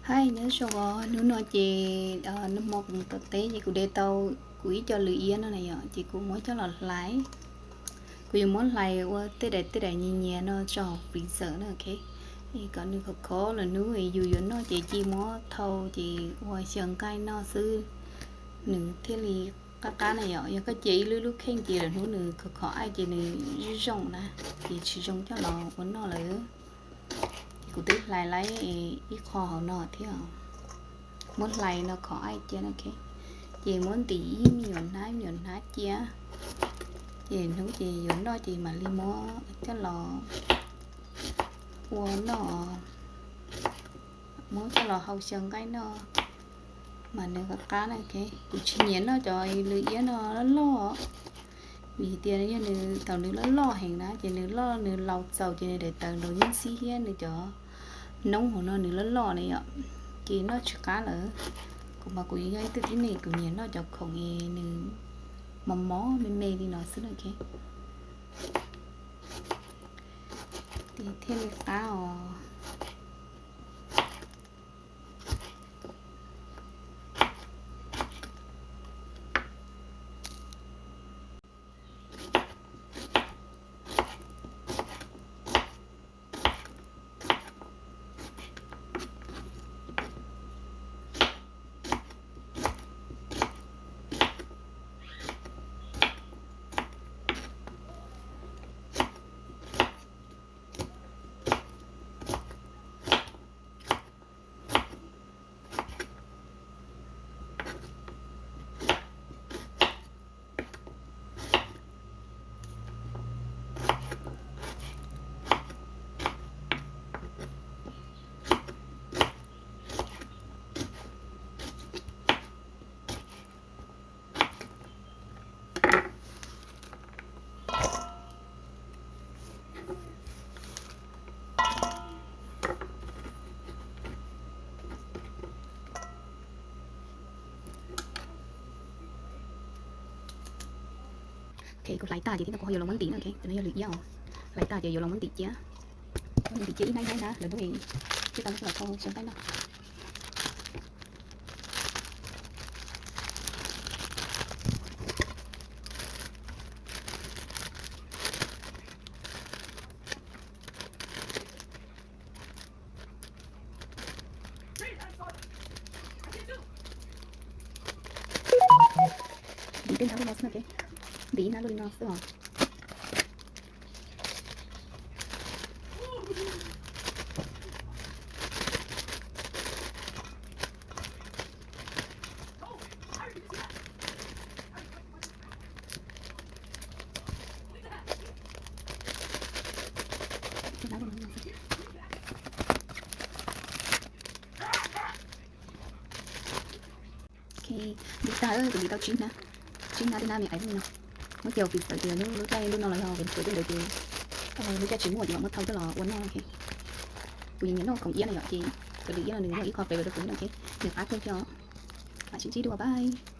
Hais nyob zoo os, hnub no ces nag hmo kuv mus tom teb ces kuv de tau kuv ib co lws iab no na yom, ces kuv muab coj los hlais. Kuv yuav muab hlais ua tej daim tej daim nyias nyias no tso hauv freezer na, ok. Kom nws khov khov lwm hnub yus yuav noj ces cia muab thau ces ua xyaw nqaij noj xwb, nws thiaj li qab qab na yom. Yog koj cia ib lub lub kheej ces lwm hnub nws khov khov aij ces nws zoo zoo na, ces tsis zoo coj los ua noj lawm. Ces kuv twb hlais laib ib qho hauv no thiab. Muab hlais no khov aij cia na, ok. Ces muab ntim ib me nyuam hnab me nyuam hnab cia. Ces hnub ces yuav noj ces mam li muab coj los ua noj, muab coj los hau xyaw nqaij noj mas nws qab qab na, ok. Kuv tsis nyiam noj cov lws iab no loj loj, vim tias yog nws thaum nws loj loj heev na ces nws loj nws laus txaus ces nws daim tawv nraud yeej ntxhib thiab nws cov noob hauv no nws loj loj na yom, ces noj tsis qab lawm. Kuv mas kuv yog ib tug tib neeg kuv nyiam noj cov khoom es nws mos mos me me li no xwb na, ok. Ces thiaj li qab os. Ok, kuv hlais tag ces thiab kuv ho yuav los muab ntim na, ok, cov no yog lws iab os. Hlais tag ces yuav los muab ntim cia. Muab ntim cia ib hnab ib hnab na, lwm hnub thiaj tau los thau xyaw nqaij noj. Ntim tej hnab li no xwb na, ok. Ntim ib hnab li no xwb os. Ok, ntim tag, kuv ntim tau tsib hnab, tsib hnab tej hnab me me li no. Muab cia hauv freezer ces lub caij ntuj no los yog winter tej ntawd ces lub caij tsis muaj ces mam muab thau coj los ua noj, ok. Kuv nyiam noj khoom iab na yom, ces cov lws iab no nws yog ib qho favourite rau kuv, ok. Nws qab kawg thiab os. Mam sib ntsib dua, bye.